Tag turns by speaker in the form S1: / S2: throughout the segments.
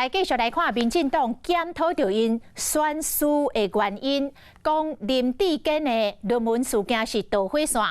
S1: 來繼續來看民進黨檢討著𪜶選輸的原因，講林智堅的論文事件是導火線。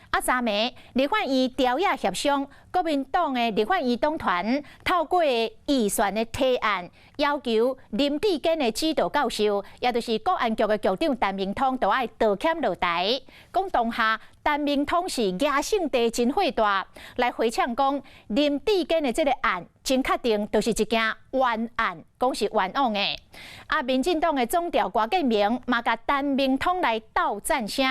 S1: 啊，昨暝立法院朝野協商，國民黨的立法院黨團透過預算的提案，要求林智堅的指導教授，也就是國安局的局長陳明通，都愛道歉落台。講當下陳明通是野性地真火大，來回嗆講林智堅的這个案真確定就是一件冤案，講是冤枉的。啊，民進黨的總召郭建明嘛共陳明通來鬥讚聲。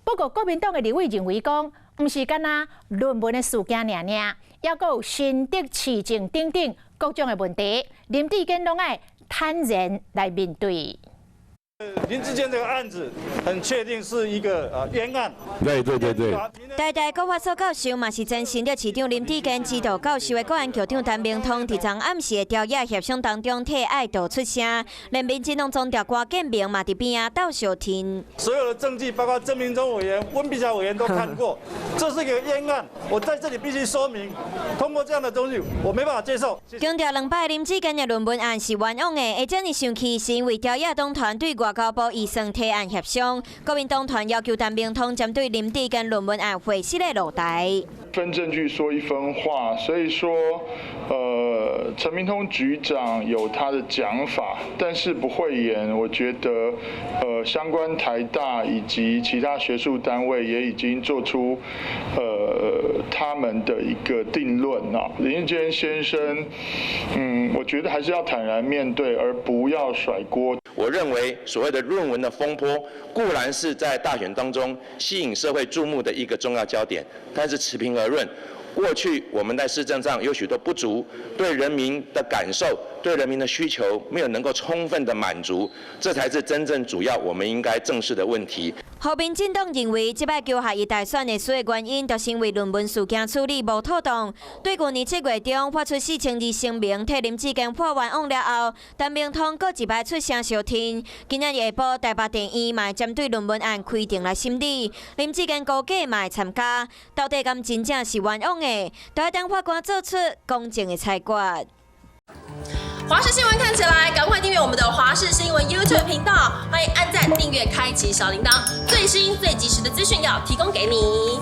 S1: 不過國民黨的立委認為講，毋是干焦論文的事件爾爾，猶閣有新竹市政等等各種的問題，林智堅攏愛坦然來面對。
S2: 林智堅這個案子很確定是一個冤案。
S3: 對對對對。
S4: 台大國法所教授嘛是前新竹市長林智堅指導教授的國安局長陳明通，佇昨暗時的朝野協商當中，替愛道出聲，連民進黨總召郭建明嘛佇邊仔鬥相挺。
S2: 所有的證據，包括鄭明忠委員、溫碧霞委員都看過，這是一個冤案。我在這裡必須說明，通過這樣的東西，我沒辦法接受。
S4: 強調兩擺林智堅的論文案是冤枉的，會遮爾生氣，是因為朝野黨團對外交部預算提案協商，國民黨團要求陳明通針對林智堅論文案會失的落台。
S5: 分證據說一分話，所以說，陳明通局長有他的講法，但是不諱言。我覺得，相關台大以及其他學術單位也已經做出，他們的一個定論啊。林智堅先生，我覺得還是要坦然面對，而不要甩鍋。
S6: 我認為所謂的論文的風波，固然是在大選當中吸引社會注目的一個重要焦點，但是持平而論，過去我們在施政上有許多不足，對人民的感受、對人民的需求沒有能夠充分的滿足，這才是真正主要我們應該正視的問題。
S4: 予民進黨認為，這擺求學伊大選會輸的原因，就是因為論文事件處理無妥當。對舊年7月中發出4200字聲明，替林智堅喊冤枉了後，陳明通閣一擺出聲相挺。今仔日下晡台北地院嘛會針對論文案開庭來審理，林智堅估計嘛會參加。到底敢真正是冤枉的？都愛等法官做出公正的裁決。
S7: 華視新聞看起來，趕快訂閱我們的華視新聞 YouTube 頻道，歡迎按讚、訂閱、開啟小鈴鐺，最新最及時的資訊要提供給你。